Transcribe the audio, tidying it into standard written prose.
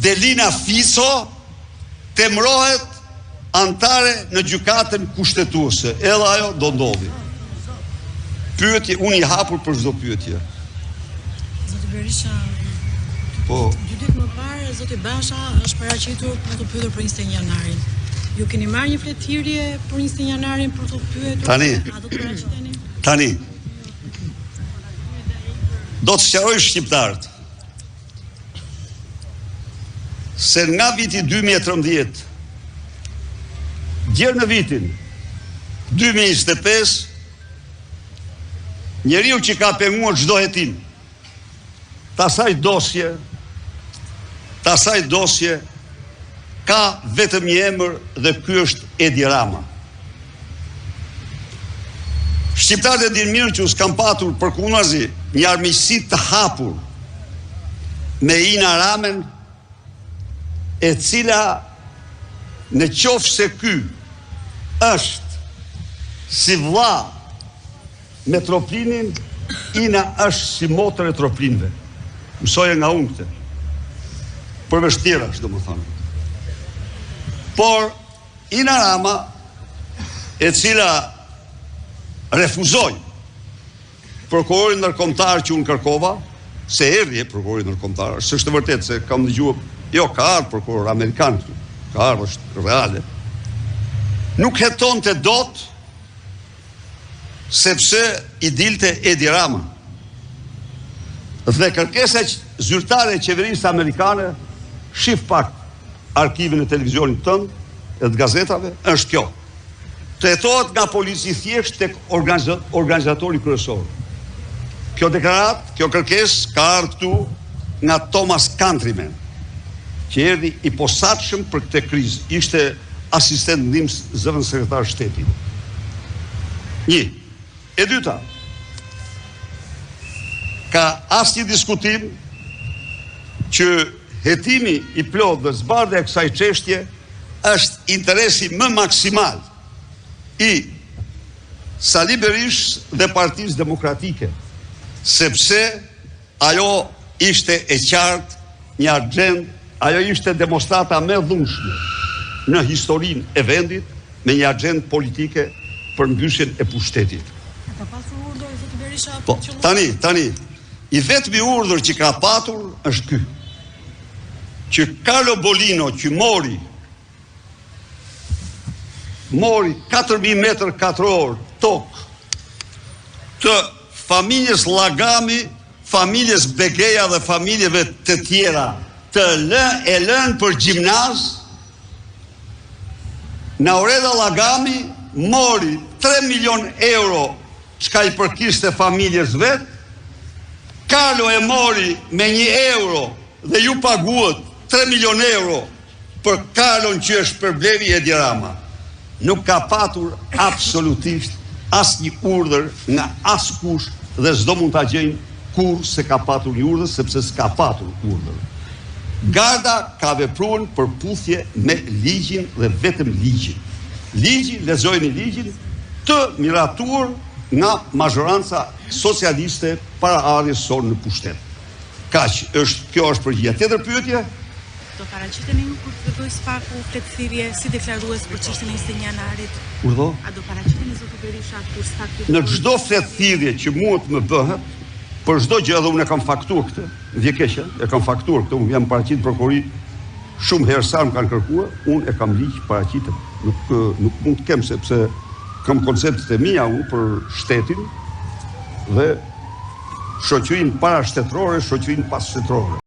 Delina Fico të emërohet anëtare në gjykatën kushtetuese. Edhe ajo do ndodhi. Pyetje, unë i hapur për çdo pyetje. Zoti Berisha, po. Dy ditë më parë zoti Basha është paraqitur për t'u pyetur për 21 janarin. Ju keni marrë një fletëthirrje për 21 janarin për t'u pyetur? Tani. A do të paraqiteni? Tani. Do të sqaroj shqiptarët. Se nga viti 2013 gjer në vitin 2025 njeriu që ka penguar çdo hetim të asaj dosje të asaj dosje ka vetëm një emër dhe ky është Edi Rama. Shqiptarët e dinë mirë që unë s'kam patur përkundrazi një armiqësi të hapur me Ina Ramën e cila në qoftë se ky është si vlla me Troplinin, Ina është si motër e Troplinëve. Mësoje nga unë këtë. Përveç tjerash, domethënë. Por, Ina Rama, e cila refuzoi prokurorin ndërkombëtar që unë kërkova, se erdhi prokurori ndërkombëtar, s'është e vërtetë se kam dëgjuar, jo, ka ardhur prokuror amerikan këtu, ka ardhur është reale. Nuk hetonte dot sepse i dilte Edi Rama. Dhe kërkesa zyrtare e qeverisë amerikane, shif pak arkivin e televizionit tënd e të gazetave, është kjo. Të hetohet nga polici i thjeshtë tek organizatori kryesor. Kjo deklaratë, kjo kërkesë ka ardhur këtu nga Thomas Countryman, që erdhi i posaçëm për këtë krizë, ishte asistent ndihmës zëvendëssekretar shteti. Një. E dyta, ka asnjë diskutim që hetimi i plotë dhe zbardhja e kësaj çështje është interesi më maksimal i Sali Berishës dhe Partisë Demokratike, sepse Ajo ishte e qartë një axhendë, ajo ishte demonstrata më e dhunshme në historinë e vendit me një axhendë politike për mbysjen e pushtetit. A ka pasur urdhër zoti Berisha për po, të qëlluar? Tani, tani, i vetmi urdhër që ka patur është ky. Që Carlo Bolino që mori mori 4000 metër katror tokë të familjes Llagami, familjes Begeja dhe familjeve të tjera të lë e lënë për gjimnaz, Naureda Llagami mori 3 milion euro çka i përkiste familjes vet, Carlo e mori me një euro dhe ju paguat 3 milion euro Për Carlon që e shpërblevi Edi Rama, nuk ka patur absolutisht asnjë urdhër nga askush dhe s'do mund ta gjejnë kurrë se ka patur një urdhër sepse s'ka patur urdhër. Garda ka vepruar në përputhje me ligjin dhe vetëm ligjin. Ligji, lexojeni ligjin, të miratuar nga mazhoranca socialiste para ardhjes sonë në pushtet. Kaq, është, kjo është përgjigja. Tjetër pyetje? Do paraqiteni ju kur të dërgojë SPAK-u fletëthirrje si deklarues për çështjen e 21 janarit? Urdhëro? A do paraqiteni zoti Berisha kur SPAK-u Në çdo fletëthirrje që mua të më bëhet, për çdo gjë edhe unë e kam faktuar këtë, më vjen keq, e kam faktuar këtë, unë jam paraqitur në prokurori shumë herë sa më kanë kërkuar, unë e kam ligj paraqitem. Nuk nuk mund të kem sepse kam konceptet e mia unë për shtetin dhe shoqërinë parashtetërore, shoqërinë passhtetërore.